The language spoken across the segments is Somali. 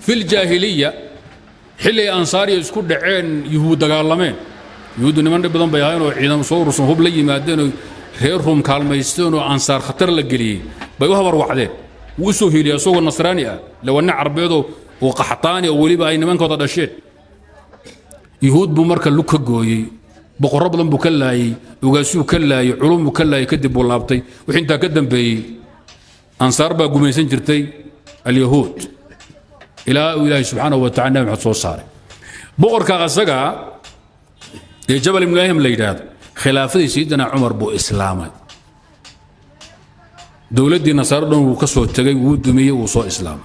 Fi ljaahiliya, xilli ay Ansaariya isku dhaceen, Yuhuud dagaalameen. Yuhuuddu niman dhib badan bay ahayn oo ciidamo soo urursan, hub la yimaadeen oo reer Ruum kaalmaysteen oo Ansaar khatar la geliyey, bay u habarwacdeen. Wuu u soo hiiliyay isagoo Nasraani ah, ila waa nin Carbeedoo oo Qaxtaani oo weliba ay nimankooda dhasheen. Yuhuud buu marka lug ka gooyey, boqorro badan buu ka laayey, ugaasuu ka laayey, culum buu ka laayey. Kadib buu laabtay. Wixii intaa ka dambeeyey Ansaar baa gumaysan jirtay alyahuud ilaa uu Ilaahay subxaanahu wa tacala Nabi Maxamed soo saaray. Boqorka asaga ee Jabal ibnu Ahim la yidhaahdo, khilaafadii Sayidina Cumar buu islaamay. Dowladdii Nasaaro dhan wuu ka soo tegey, wuu dumiyey, wuu soo islaamay.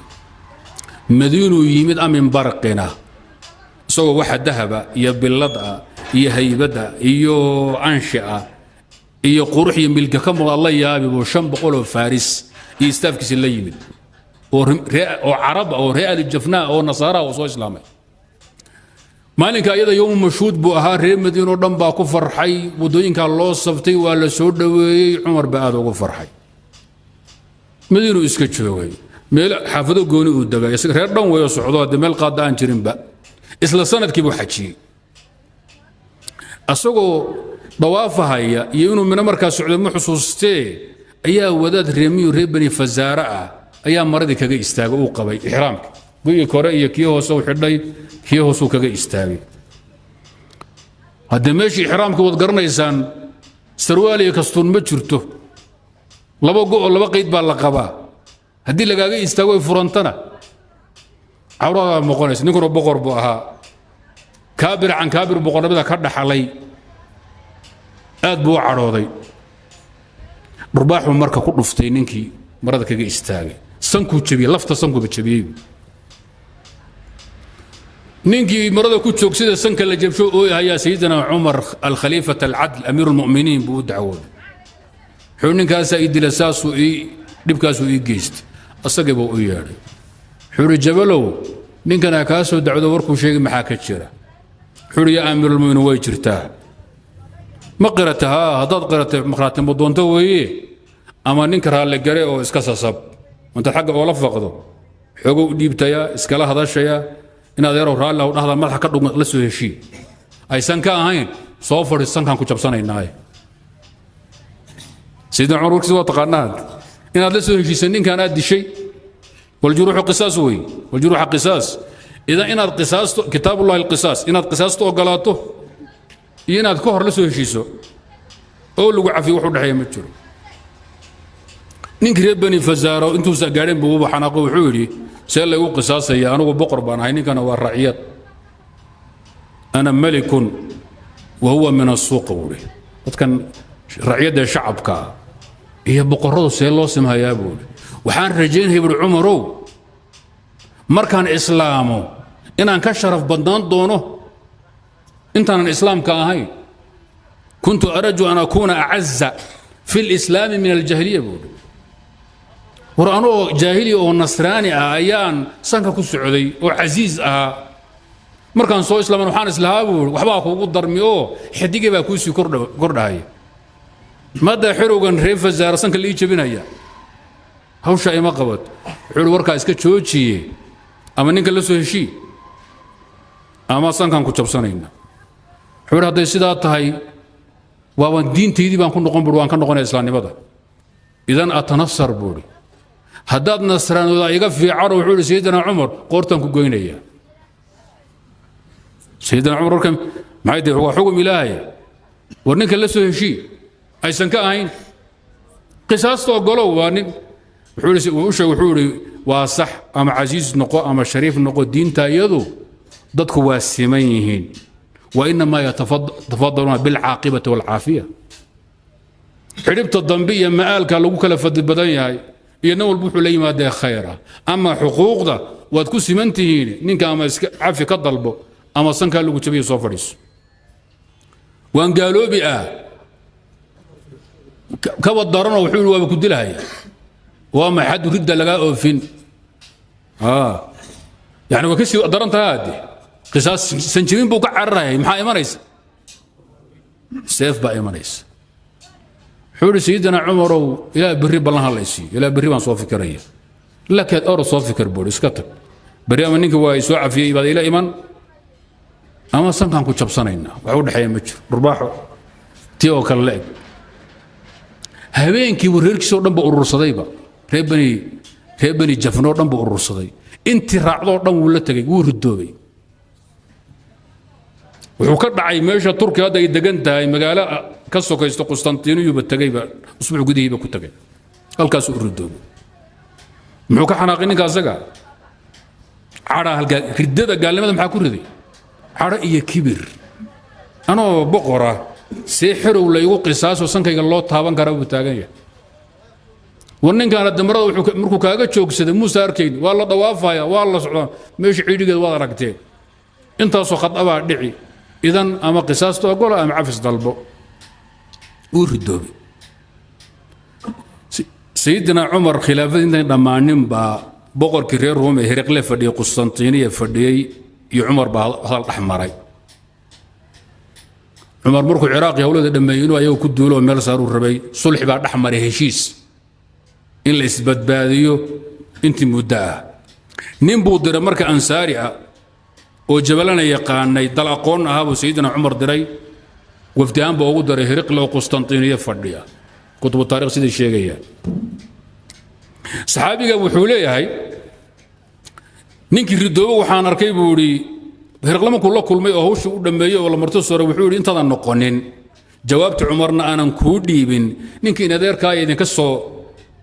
Madiinuu yimid amin barqina, isagoo waxa dahaba iyo billad ah iyo haybadda iyo anshi ah iyo qurux iyo milka ka muuqda la yaabi buu 500 oo faris iyo istaafkiisi la yimid oo Carab oo reer Alijafnaa oo Nasaara oo soo islaamay. Maalinka iyada yowmu mashhuud buu ahaa. Reer Madiin oo dhan baa ku farxay, waddooyinkaa loo saftay, waa la soo dhoweeyey. Cumar baa aad ugu farxay. Madiinuu iska joogay, meel xaafado gooni uu degay, isaga reer dhan weeyo socdo, haddii meel qaada aan jirinba. Isla sanadkii buu xajiyey, asagoo dawaafahaya iyo inuu Mino markaa socday ma xusuustee, ayaa wadaad reemiyu reer Bani Fasaare ah ayaa maradii kaga istaagay uu qabay ixraamka, goyi kore iyo kii hoose u xidhay, kii hoosuu kaga istaagay. Haddee meeshii ixraamka waad garanaysaan, sarwaal iyo kastuun ma jirto, laba go' laba qayd baa la qabaa. Haddii lagaaga istaago ay furantana, cawradaa noqonaysa. Ninkuna boqor buu ahaa, kaabir can kaabir boqornimada ka dhaxalay. Aad buu u cadhooday. Dhurbaaxuu marka ku dhuftay ninkii marada kaga istaagay, sankuu jebiyey, lafta sankuuba jebiyey. Ninkii marada ku joogsida sanka la jebsho ooyahayaa. Sayidina Cumar, alkhaliifat alcadl, amiiru lmu'miniin, buu u dacwooday. Wuxuu ninkaasaa ii dila, saasuu ii dhibkaasuu ii geystay. Asagii buu u yeedhay. Wuxuu ihi: "Jabalow, ninkanaa kaa soo dacwdo, warkuu sheegay maxaa ka jira?" Wuxuu ihi: "Yaa amiirulmuminiin, way jirtaa." "Ma qirata?" "Haa." "Haddaad qiratay, markhaatimo doonto weeye, ama ninka raalli gare oo iska sasab, intaad xagga oola faqdo, xoogow u dhiibtayaa, iskala hadashayaa, inaad yarow raalli aw dhahda, madaxa ka dhug, la soo heshii aysan ka ahayn, soo fadhiis, sankaan ku jabsanaynaaye." Sayidina Cumar warkiisa waa taqaanaad. Inaad la soo heshiisan ninkan aad dishay, waljuruuxu qisaas wey, waljuruuxa qisaas. Idan inaad qisaasto, kitaabullahi alqisaas, inaad qisaasto ogolaato iyo inaad ka hor la soo heshiiso oo lagu cafiyo, wax u dhexeeya ma jiro. Ninkii reer Bani Fasaaro intuusa gaadheen buu uba xanaaqo. Wuxuu yidhi: "See laygu qisaasaya? Anigu boqor baan ahay, ninkana waa raciyad. Ana malikun wa huwa min asuuq," buuri. "Dadkan raciyadda shacabka ah iyo boqorradu see loo simhayaa?" buuri. "Waxaan rajaynaya," buuri, "Cumarow, markaan islaamo inaan ka sharaf badnaan doono intaanan islaamka ahayn. Kuntu arju an akuuna acaza fi lislaami min aljaahiliya," buuri. "War anoo jaahili oo Nasraani ah ayaan sanka ku socday oo casiiz ahaa. Markaan soo islaaman waxaan islahaa," buuri, "waxbaa kuugu darmi oo xidigii baa kuusii kordhahaya. Madda xerowgan reer Fasaara sanka la ii jebinaya, hawsha ima qabato." Wuxuu ihi: "Warkaa iska joojiye, ama ninka la soo heshii ama sankaan ku jabsanayna." Wuxuu ihi: "Hadday sidaa tahay, waaban diintaydii baan ku noqon," buuri, "waan ka noqonaya islaamnimada. Idan atanasar," buuri, "haddaad nasraanooda iga fiicano." Wuxuu ihi Sayidina Cumar: "Qoortaan ku goynaya." Sayidina Cumar warka maxay tahay? Waa xugum Ilaahay. War ninka la soo heshii, aysan ka ahayn qisaasta ogolow. Waa nin wuxuu u sheegay. Wuxuu ihi: "Waa sax, ama casiis noqo ama shariif noqo, diinta iyadu dadku waa siman yihiin. Wa inamaa yatafadaluuna bilcaaqibati walcaafiya, xidhibta dambe iyo ma'aalka lagu kala fadli badan yahay, iyo nin walba wuxuu la yimaadee khayra. Ama xuquuqda waad ku siman tihiin. Ninka ama iska cafi ka dalbo ama sankaa lagu jabiyo, soo fadhiiso. Waan gaaloobi ah." Kaba daranoo wuxuu yidhi: "Waaba ku dilahaya." Waa ma xaddu ridda lagaa oofin? Yani waa kasii daran tahay. Hadde qisaas sanjibin buu ka cararayay. Maxaa imanaysa? Seef baa imanaysa. Wuxuu yidhi Sayidina Cumarow: "Ilaa berri ballan ha laysiiyo, ilaa berri baan soo fikiraya." "Lakaad oro, soo fikir," buuri, "iska tag." Beri ama ninka waa soo cafiyey baad ila iman ama sankaan ku jabsanaynaa, wax u dhexeeya ma jiro. Dhurbaaxo tii oo kale la eg. Habeenkiibu reerkiisoo dhan ba urursadayba, reer Bani Jafnoo dhan buu urursaday, intii raacdoo dhan wuu la tegey, wuu ridoobay. Wuxuu ka dhacay meesha Turkiga hadda ay degan tahay, magaalo ka sokaysto Qustantiniyuba tegeyba, usbuuc gudihiiba ku tegay, halkaasuu u ridoobay. Muxuu ka xanaaqay ninka asaga? Cadhaa. Halkaa riddada gaalnimada maxaa ku riday? Cadho iyo kibir. Anoo boqora see xerow laygu qisaaso, sankayga loo taaban karaa buu taagan yahay. War ninkaana damarada wuxuu markuu kaaga joogsaday muuse arkayn, waa la dawaafaya, waa la socdaa, meesha ciidhigeed waad aragteen, intaasoo khadabaa dhici. Idan ama qisaasta ogola ama cafis dalbo. Wuu ridoobay. Sayidina Cumar khilaafadii intayn dhammaanin baa boqorkii reer Ruum ee Heriqle fadhiyey, Qustantiniya fadhiyey, iyo Cumar baa hadal dhex maray. Cumar markuu Ciraaqi howlada dhammeeyey inuu ayagu ku duulo oo meel saaruu rabay. Sulxi baa dhex maray, heshiis in la isbadbaadiyo intii muddo ah. Nin buu diray marka Ansaari ah oo jabalana yaqaanay, dal aqoon ahaa buu Sayidina Cumar diray. Wafdi ahaan buu ugu diray Heriqle oo Qustantiniya fadhiya. Kutubu taarikh siday sheegayaan, saxaabiga wuxuu leeyahay ninkii ridoobo waxaan arkay, buu idhi, Heriqle markuu la kulmay oo hawshii u dhammeeyey oo la marti sooray, wuxuu yidhi: "Intaadan noqonin, jawaabta Cumarna aanan kuu dhiibin, ninkii in adeerkaaya idinka soo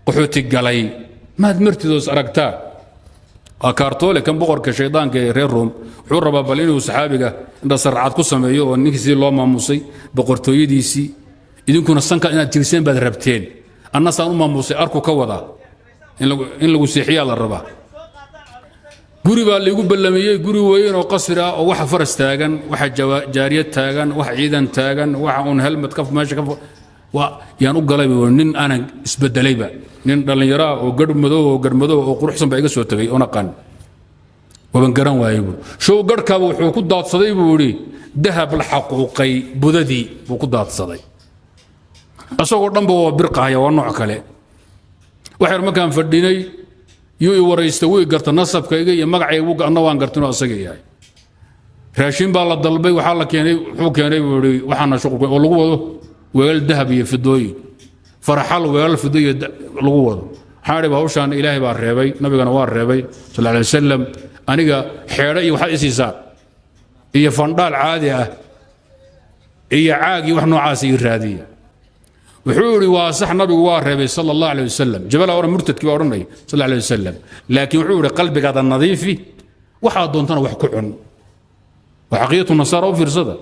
qaxooti galay maad martidoos aragtaa?" Waa kaartoole kan boqorka shaydaanka ee reer Ruum. Wuxuu rabaa bal inuu saxaabiga indhasarcaad ku sameeyo oo ninkii sidii loo maamusay boqortooyadiisii, idinkuna sanka inaad jebiseen baad rabteen, anna saan u maamusay arku ka wadaa, in lagu seexiyaa la rabaa. Guri baa laygu ballamiyey, guri weyn oo qasri ah oo waxa faras taagan, waxa jaariyad taagan, waxa ciidan taagan, waxa uun helmad ka meesha ka waa yaan u galay. Nin aanan isbedelayba, nin dhallinyaro ah oo garh madow oo garh madow oo quruxsan baa iga soo tegay oon aqaan, waban garan waayey buu. Show garhkaaba wuxuu ku daadsaday, buu idhi, dahab la xaquuqay budadii buu ku daadsaday. Isagoo dhanba waa birqahaya, waa nooc kale. Waxyar markaan fadhinay yuu i waraysta, wuu i garta nasabkayga iyo magacayga, anna waan garta inuu asaga yahay. Raashin baa la dalbay, waxaa la keenay, wuxuu keenay, buu idhi, waxaana shuqulka oo lagu wado weelal dahab iyo fidooyin, faraxal weelal fido iyo lagu wado. Waxaan idhi: "Hawshaan Ilaahay baa reebay, nabigana waa reebay sal alay wasalam. Aniga xeedho iyo waxaad isiisaa iyo fandhaal caadi ah iyo caag iyo wax noocaasa ii raadiya." Wuxuu yidhi: "Waa sax, nabigu waa reebay sala Allah alay wasalam." Jabala odhan, murtadkii baa odhanaya sal alay wasalam. Laakiin wuxuu yidhi: "Qalbigaada nadiifi, waxaad doontana wax ku cun." Waa caqiidatu nasaara, u fiirsada.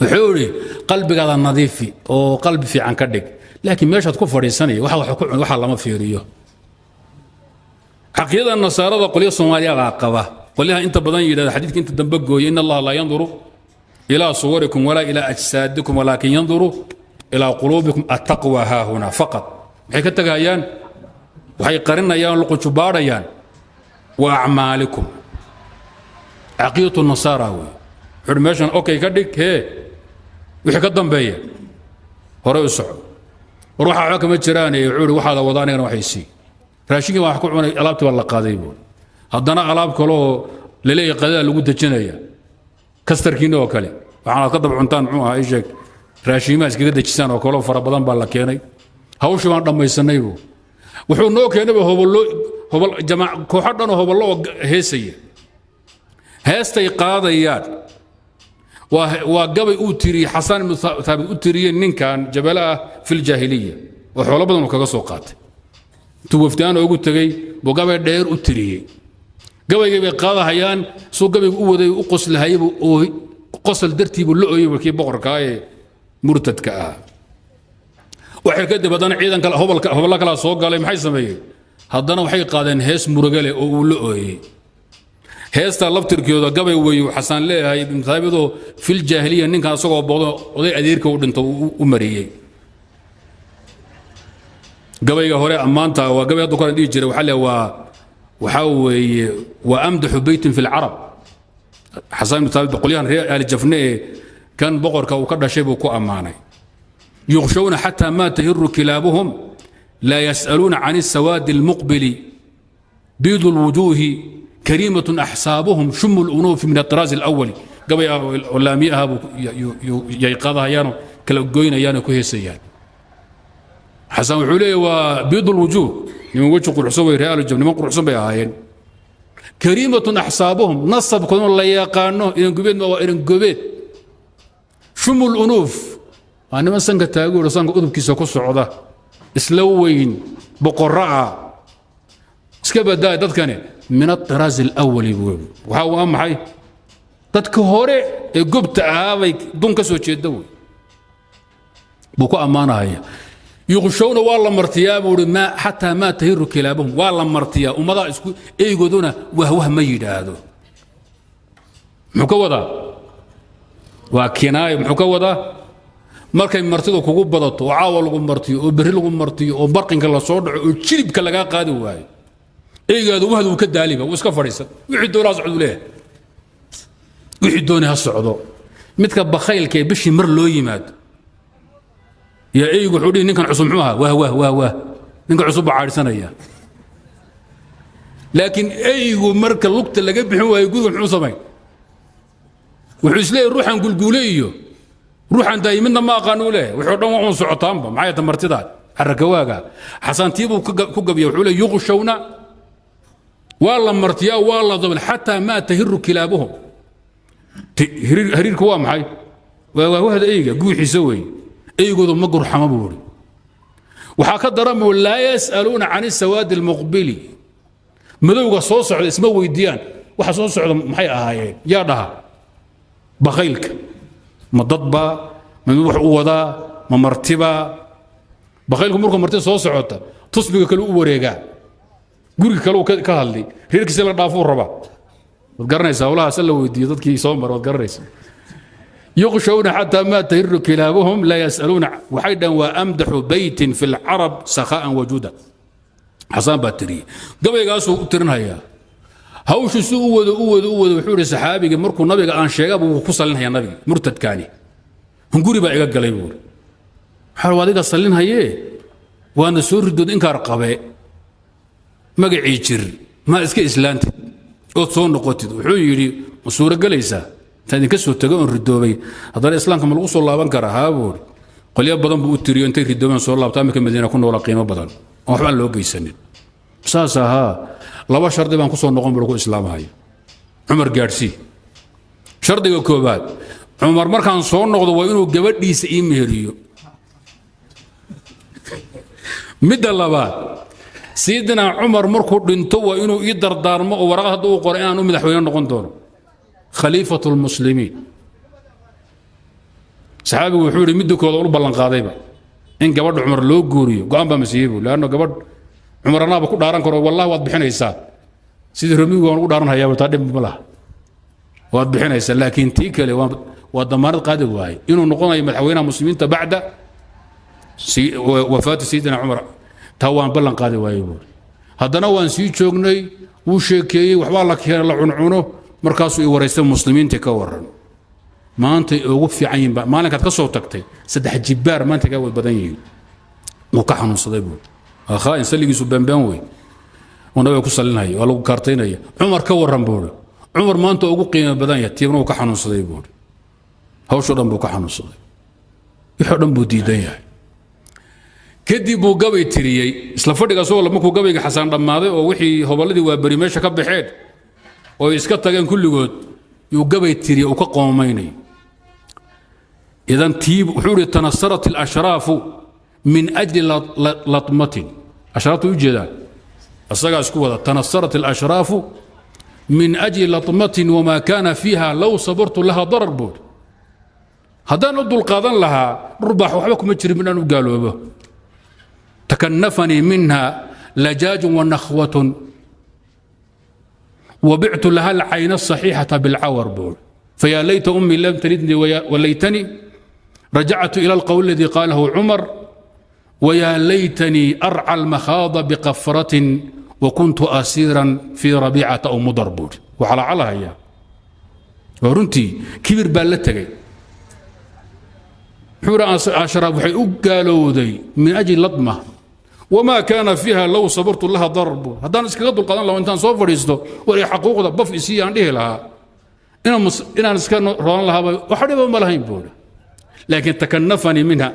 Wuxuu yidhi: "Qalbigaada nadiifi oo qalbi fiican ka dhig, laakiin meeshaad ku fadhiisanaya waxa wax ku cun waxa lama fiiriyo." Caqiidada nasaarada qolyo Soomaaliya baa qaba, qolyaha inta badan yidhahda xadiidka inta dambe gooya: "In Allaha laa yanduru ilaa suwarikum walaa ilaa ajsaadikum, walaakin yanduru ilaa quluubikum, attaqwa haahuna faqad." Maxay ka tegayaan? Waxay qarinayaan, luqunjubaadhayaan wa acmaalikum. Caqiidatu nasaara wey. Wuxuu meeshan okay ka dhig, hee, wixii ka dambeeya hore u soco. War waxa waxba kama jiraan. Wuxuu ihi: "Waxaada wada, anigana waxay sii." Raashinkii baa wax ku cunay, alaabtii baa la qaaday buuri. Haddana alaab kaleoo laleeyahay qadada lagu dejinaya, kastarkiina oo kale, waxaanaad ka dab cuntaan, muxuu ahaa, ii sheeg, raashiimaha iskaga dejisaan oo kaleo fara badan baa la keenay. Hawshii baan dhammaysanay buu. Wuxuu noo keenayba hobollo, hobol jamaac, kooxo dhan oo hobollo oo heesaya. Heestay qaadayaan waa gabay uu tiriyey Xasan ibnu Thaabit, u tiriyey ninkan jabala ah fi ljaahiliya, oo xoolo badan uu kaga soo qaatay. Intuu wafdaan ugu tegey buu gabay dheer u tiriyey. Gabaygay bay qaadahayaan. Suu gabaygu u waday, u qoslahayay, oo qosol dartiibuu la ooyey kii boqorkaa ee murtadka ahaa. Waxay kadib haddana ciidan kale, hobolka, hobollo kalaa soo galay. Maxay sameeyeen haddana? Waxay qaadeen hees murugale oo uu la ooyey. Heestaa laftirkeeda gabay weeye uu Xasaan leeyahay, ibnu Thaabitoo fil jaahiliya ninkan asagoo boodo oday adeerka u dhinto u mariyey. Gabayga hore ammaanta waa gabay hadda koran dhihi jiray. Waxaa leeyahay waxaa weeye waa amdaxu beytin fi lcarab. Xasaan ibnu Thaabit qolyahan reer Aali Jafne ee kan boqorka uu ka dhashay buu ku ammaanay: "Yukhshawna xataa ma tahiru kilaabuhum, laa yas'aluuna can الsawaadi اlmuqbili, biidu اlwujuuhi Kariimatun axsaabuhum shumu lunuufi min aطiraaz alawali. Gabay oo laamiye ahaa buu yay qaadahayaanoo kala goynayaanoo ku heesayaan. Xasan wuxuu leeyahy waa biid lwujuuh, niman weji quruxsan way reer aljab, niman quruxsan bay ahaayeen. Kariimatun axsaabuhum, nasabkooduna la yaqaano, inan gobeed ma waa inan gobeed. Shumu lunuuf waa niman sanka taaguuro, sanka udubkiisa ku socda, isla weyn, boqorro ah, iska badaa dadkani. Min aطiraaz alawali buu. Waxaa waa maxay? Dadka hore ee gobta ahaa bay dun ka soo jeeda wey buu ku ammaanahaya. Yuqshowna, waa la martiyaa buu uhi, maa xataa maa tahiru kilaabuhum, waa la martiyaa ummadaha isku eygooduna wahwah ma yidhaahdo. Muxuu ka wadaa? Waa kinaayo. Muxuu ka wadaa? Markay martidu kugu badato oo caawa lagu martiyo oo berri lagu martiyo oo barqinka la soo dhaco oo jilibka lagaa qaadi waayo, eygaadu wahdu uu ka daaliba, wuu iska fadhiisan, wixii doonaa socduu leeyahay, wixii doonay ha socdo. Midka bakhaylka ee bishii mar loo yimaado yaa eygu wuxuu dhihi, "Ninkan cusub muxuu ahaa? Wah wah wah wah." Ninka cusub baa caadhsanaya. Laakiin eygu marka lugta laga bixin waayo guriga, muxuu samayn? Wuxuu isleeyahy ruuxan gulguule iyo ruuxan daayay midna ma aqaan uu leeyahay. Wuxuu dhan waa un socotaanba. Maxay ta martidaa xarakawaaga? Xasantii buu ku gabiya. Wuxuu leeyahy yuqshawna, waa la martiyaa, waa la dabal, xataa maa tahiru kilaabuhum. Hariirku waa maxay? Waa waahwahda eyga guuxiisa weeye. Eygoodu ma gurxamo buu uri. Waxaa ka daran buu, laa yas'aluuna can isawaadi almuqbili, madowga soo socda isma weydiiyaan. Waxa soo socda maxay ahaayeen? Yaa dhaha? Bakhaylka. Ma dadbaa? Ma mid wax u wadaa? Ma martibaa? Bakhaylku markuu marti soo socota tusbiga kale u wareegaa, guriga kale uu ka hadli, reerkiisa la dhaafuu rabaa. Waad garanaysaa howlahaas la weydiiyo dadkii soo mara, waad garanaysaa. Yuqshawna xataa maa tahiru kilaabuhum, laa yas'aluuna. Waxay dhahan waa amdaxu beytin fi lcarab sakhaa'an wajuuda. Xasaan baa tiriyey gabaygaasuu u tirinhayaa. Hawshu si u wado, u wado, u wado, wuxuu ihi saxaabigii markuu nabiga aan sheegaba wuu ku salinhayaa nabiga. Murtadkaani hunguri baa iga galay buuri. Waxaa adiga salinhayee waadna soo ridood inkaar qabe magacii jir, maa iska islaantid ood soo noqotid? Wuxuu yidhi, ma suuro gelaysaa intaan idinka soo tegay oon ridoobay haddana islaamka ma lagu soo laaban karaa? Haa buuri. Qolyo badan buu u tiriyo intay ridoobeen soo laabta, aminka Madiina ku noola, qiimo badan oon waxba aan loo geysanin. Saas ahaa. Laba shardi baan ku soo noqon buu ku islaamahaya. Cumar gaadhsii. Shardiga koobaad, Cumar markaan soo noqdo waa inuu gabadhiisa ii meheriyo. Midda labaad, Sayidina Cumar markuu dhinto waa inuu ii dardaarmo oo waraqad hadda uu qoro inaan u madaxweyne noqon doono, khaliifatu lmuslimiin. Saxaabigu wuxuu yidhi midda kooda u ballanqaadayba in gabadha Cumar loo guuriyo go'aan baa masiiyey buu, leanno gabadh Cumar anaaba ku dhaaran karo, wallahi waad bixinaysaa, sidii romigu waan ugu dhaaranhayaa, taa dhib ma laha, waad bixinaysaa. Laakiin tii kale waa damaanad qaadi waaye inuu noqonayo madaxweynaha muslimiinta bacda wafaati Sayidina Cumar. Taa waan ballan qaadi waayey buuri. Haddana waan sii joognay, wuu sheekeeyey, waxbaa la keenay la cuncuno. Markaasuu i waraystay, muslimiintii ka warran, maantay ugu fiican yihiin maalinkaad ka soo tagtay, saddex jibbaar maanta kaa wad badan yihiin. Wuu ka xanuunsaday buuri. Waa khaa'in, salligiisu beenbeen wey uu nabiga ku salinaya, waa lagu kaartaynaya. Cumar ka warran buuri. Cumar maanta ugu qiimo badan yahay. Tiibna wuu ka xanuunsaday buuri. Hawshoo dhan buu ka xanuunsaday, wixoo dhan buu diidan yahay. Kadib buu gabay tiriyey isla fadhiga asagoo. Markuu gabayga Xasaan dhammaaday oo wixii hobolladii waa beri meesha ka baxeen oo ay iska tageen kulligood, yuu gabay tiriyey uu ka qoomaynayo. Idan tii wuxuu ihi tanasarat alashraafu min ajli latmatin. Ashraaftu u jeedaa, isagaa isku wada. Tanasarat alashraafu min ajli latmatin wamaa kaana fiiha low sabartu laha darar buuri. Haddaan u dulqaadan lahaa dhurbaax waxba kuma jirin midhaan u gaaloobo. تكنفني منها لجاج ونخوة وبعت لها العين الصحيحة بالعور بول، فيا ليت أمي لم تلدني وليتني رجعت إلى القول الذي قاله عمر، ويا ليتني أرعى المخاض بقفرة وكنت أسيرا في ربيعة أو مضر بول. وعلى على هي runtii kibir baa la tegey. Wuxuu yidhi ashraaf waxay u gaalowday min ajli ladma. Wamaa kaana fiiha low sabartu laha darar buur, haddaan iskaga dulqaadan laho, intaan soo fadhiisto war xaquuqda baf isii aan dhihi lahaa, inaan iska roon lahaaba wax dhiba ma lahayn buuri. Laakiin takanafanii minha,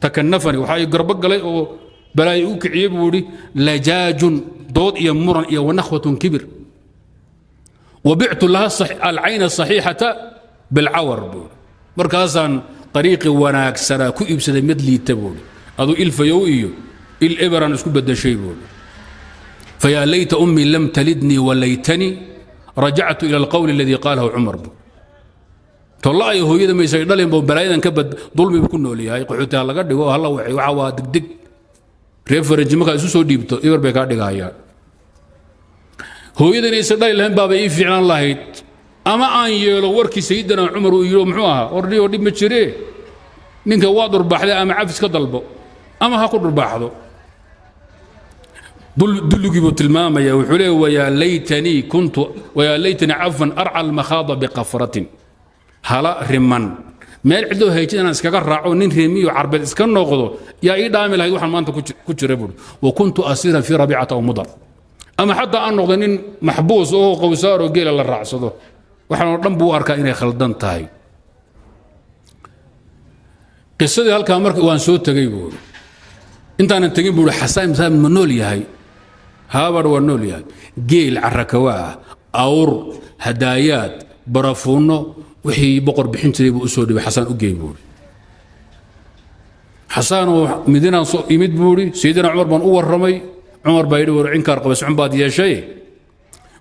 takanafanii, waxaa i garbo galay oo balaayo u kiciyey buu idhi lajaajun, dood iyo muran iyo wanakhwatun, kibir. Wabictu laha alcayna asaxiixata bilcawar buuri. Markaasaan ariiqii wanaagsanaa ku iibsaday mid liita buuri, aduu ilfayow iyo il eberaan isku bedeshay buuri. Fayaa layta ummii lam talidnii walaytanii rajactu ila alqowl aladii qaalahu Cumar buuri. Tolla ay hooyada maysay dhalin boo balaayadan ka bad dulmibu ku nool yahay. Qaxooti ha laga dhigo, hala waxay waxa waa degdeg. Reer faranji markaa isu soo dhiibto ibar bay kaa dhigahayaan. Hooyadan aysan dhali lahayn baaba ii fiicnaan lahayd, ama aan yeelo warkii Sayidina Cumar uu yidhi. Muxuu ahaa? Ordhiyo dhib ma jiree, ninka waa dhurbaaxday, ama cafis ka dalbo ama ha ku dhurbaaxdo. Dulligii buu tilmaamaya. Wuxuu leeya wayaa laytanii kuntu, wayaa laytanii cafwan, arca almakhaada biqafratin, hala riman meel cidloo hayjid inaan iskaga raaco, nin reemiyo carbeed iska noqdo yaa ii dhaami lahayd waxaan maanta ku jira buuri. Wa kuntu asiiran fii Rabiicata aw Mudar, ama xataa aan noqdo nin maxbuus oo qowsaar oo geela la raacsado. Waxaan oo dhan buu u arkaa inay khaldan tahay. Qisadii halkaa marka waan soo tegey buuri. Intaanan tegin buuri, Xasaan ibn Saabit ma nool yahay? Haabar, waa nool yahay. Geel carakawa ah, awr, hadaayaad, barafuunno, wixii boqor bixin jiray buu u soo dhibay. Xasaan u geey buuri. Xasaanoo Midinaan soo imid buuri, Sayidina Cumar baan u warramay. Cumar baa yidhi, war cinkaar qabas xun baad yeeshay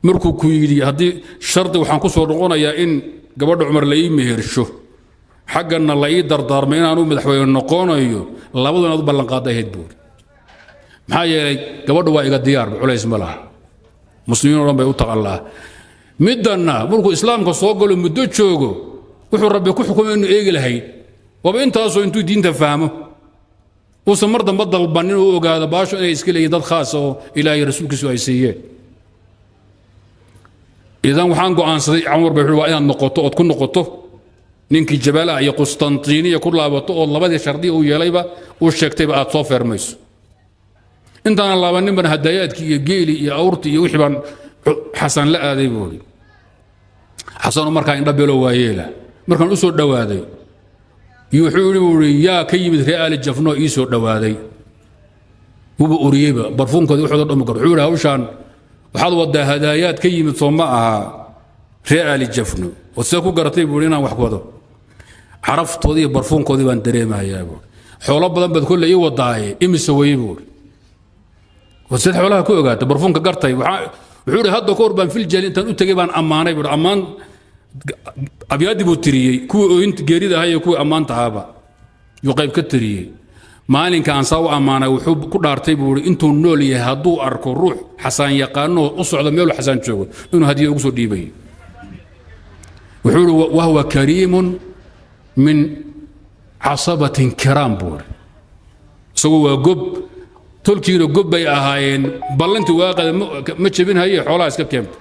markuu ku yidhi haddii shardi waxaan ku soo noqonayaa in gabadha Cumar la ii mehersho, xagganna la ii dardaarmay inaanu madaxweyne noqonayo, labadu inaad u ballanqaadda ahayd buuri. Maxaa yeelay gabadhu waa iga diyaar, culays ma laha, muslimiin o dhan bay u taqallaa. Middanna markuu islaamka soo galo muddo joogo, wuxuu Rabbi ku xukumay inuu eegi lahayd waaba intaasoo intuu diinta fahmo uusan mar dambe dalbanin, uu ogaado baasho inay iska leeyihin dad khaasa oo Ilaahay rasuulkiisu ay siiyeen. Idan waxaan go'aansaday, Cumar bay, waa inaad noqoto ood ku noqoto ninkii Jabalaha iyo Qustantiniya ku laabato, ood labadii shardi uu yeelayba uu sheegtayba aad soo feermayso. Intaanan laabanin bana hadaayaadkii iyo geeli iyo awrtii iyo wixii baan Xasan la aaday buuri. Xasanu markaa indhabelo waayeela. Markaan u soo dhowaaday iyo wuxuu yidhi buu ii, yaa ka yimid ree aali Jafno ii soo dhowaaday? Wuba uriyeyba barfuunkoodii wuxuuda dhami karo. Wuxuu yidhi, hawshaan waxaad wadaa hadaayaad ka yimid soo ma aha ree aali Jafno? Oo see ku garatay buuri inaan wax wado? Caraftoodii iyo barfuunkoodii baan dareemayaa buuri. Xoolo badan baad kolley ii wadaaye, imise weye buuri? Waseed xoolaha ku ogaatay barfuunka gartay? Wuxuu yidhi, hadda ka hor baan filjali intaan u tegey baan ammaanay buuri. Ammaan abyaaddii buu tiriyey, kuwii ooyinta geerida ahaa iyo kuwii ammaanta ahaaba yuu qayb ka tiriyey. Maalinka aan saa u ammaanay, wuxuu ku dhaartay buu ihi intuu nool yahay hadduu arko ruux Xasaan yaqaanoo u socdo meeluu Xasaan joogo inuu hadiya ugu soo dhiibayo. Wuxuu ihi, wahwa kariimun min casabatin kiraam buu ihi. Isagu waa gob, tolkiina gob bay ahaayeen. Ballantii waaqada ma jebin haye, xoolaha iska keento.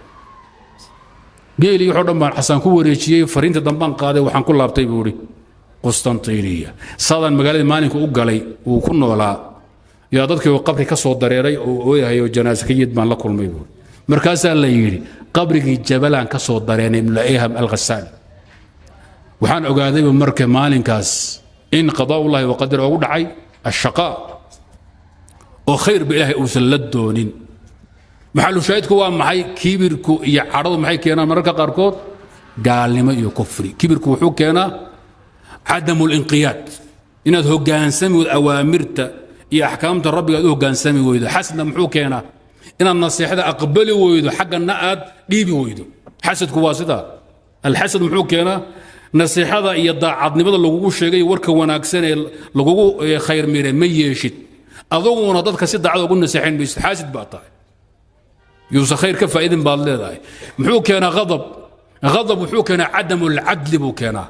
Geelii wuxuu dhan baan Xasaan ku wareejiyey. Fariinta dambaan qaaday, waxaan ku laabtay buu ihi Qustantiniya. Saadaan magaaladii maalinka u galay uu ku noolaa, yaa dadkii uu qabri ka soo dareeray oo ooyahay oo janaase ka yid baan la kulmay buuri. Markaasaa la yidhi, qabrigii Jabalaan ka soo dareenay ibnu Ayham Alghasaani. Waxaan ogaadayba marka maalinkaas in qadaa'ullahi wa qadar ugu dhacay ashaqaa oo khayrba Ilaahay uusan la doonin. Maxalu shaahidku waa maxay? Kibirku iyo cadhadu maxay keenaan mararka qaarkood? Gaalnimo iyo kufri. Kibirku wuxuu keenaa cadamu linqiyaad, inaad hogaansami weydo awaamirta iyo axkaamta Rabbiga aad u hogaansami weydo. Xasadna muxuu keenaa? Inaad nasiixada aqbali weydo, xaggana aad dhiibi weydo. Xasadku waa sidaa. Alxasad muxuu keenaa? Nasiixada iyo daacadnimada lagugu sheegay, warka wanaagsan ee lagugu khayr miray ma yeeshid, aduguna dadka si daacad ugu naseexayn maysid. Xaasid baa tahay, yuusan khayr ka faa'idin baad leedahay. Muxuu keenaa ghadab? Ghadab wuxuu keenaa cadamu alcadli buu keenaa.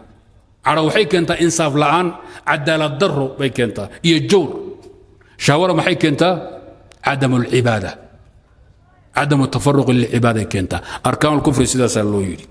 Cadho waxay keentaa insaaf la'aan, cadaalad darro bay keentaa iyo jawr. Shahwana maxay keentaa? Cadamu alcibaada, cadamu tafaruqi lilcibaada keentaa. Arkaan alkufri sidaasaa loo yidhi.